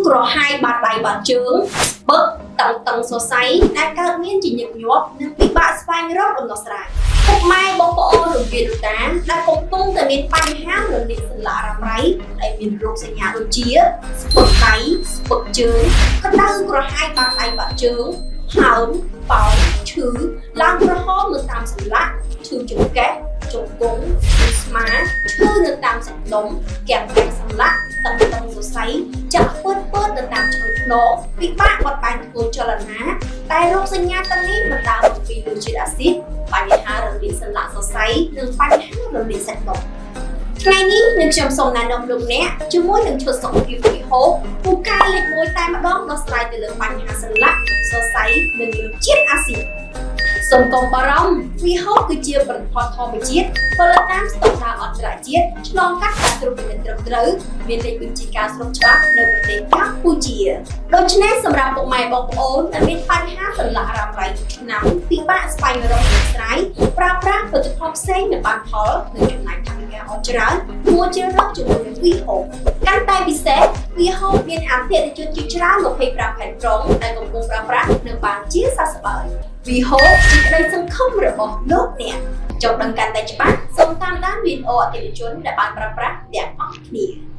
ក្រហាយបាតដៃបាតជើងស្ពឹកតឹងតឹងសរសៃដែលកើតមានជាញឹកញាប់និងពិបាកស្វែងរកដំណោះស្រាយពុកម៉ែបងប្អូនរវាដូតាដែលកំពុងតែមានបញ្ហារលាកសន្លាក់រ៉ាំរ៉ៃដែលមានរោគសញ្ញាដូចជាស្ពឹកដៃស្ពឹកជើងក្តៅក្រហាយបាតដៃបាតជើងហើមប៉ោងឈឺឡើងក្រហមនៅតាមសន្លាក់ឈឺចង្កេះជង្គង់ឈឺស្មាឈឺនៅតាមសាច់ដុំគាំងកាំងសន្លាក់តឹងតឹងសរសៃចាក់ពើតពើតនៅតាមឆ្អឹងខ្នងពិបាកបត់បែនធ្វើចលនាតែរោគសញ្ញាទាំងនេះបណ្ដាលមកពីលើជាតិអាស៊ីតបញ្ហារលាកសន្លាក់សរសៃនិងបញ្ហារលាកសាច់ដុំថ្ងៃនេះនឹងខ្ញុំសូមណែនាំលោកអ្នកជាមួយនឹងឈុតសុខភាពវីហូបពូកែលេខ1តែម្ដងដោះស្រាយទៅលើបញ្ហាសន្លាក់សរសៃនិងលើជាតិអាស៊ីតសូមកុំបារម្ភវីហូបគឺជាផលិតផលធម្មជាតិផលិតតាមស្តង់ដារអន្តរជាតិឆ្លងកាត់ការត្រួតពិនិត្យត្រឹមត្រូវមានលេខបញ្ជីការស្របច្បាប់នៅប្រទេសកម្ពុជាដូច្នេះសម្រាប់ពុកម៉ែបងប្អូនដែលមានបញ្ហាសន្លាក់រ៉ាំរ៉ៃឆ្នាំពិបាកស្វែងរកដំណោះស្រាយប្រើប្រាស់ផលិតផលផ្សេងមិនបានផលនិងចំណាយថវិកាអស់ច្រើនគួរជ្រើសរើសជាមួយនឹងវីហូបកាន់តែពិសេសវីហូបមានអតិថិជនជាច្រើន25ខេត្តក្រុងដែលកំពុងប្រើប្រាស់និងបានជាសះស្បើយវីហូបជាក្តីសង្ឃឹមរបស់លោកអ្នកចង់ដឹងកាន់តែច្បាស់សូមតាមដានវីដេអូអតិថិជនដែលបានប្រើប្រាស់ទាំងអស់គ្នា។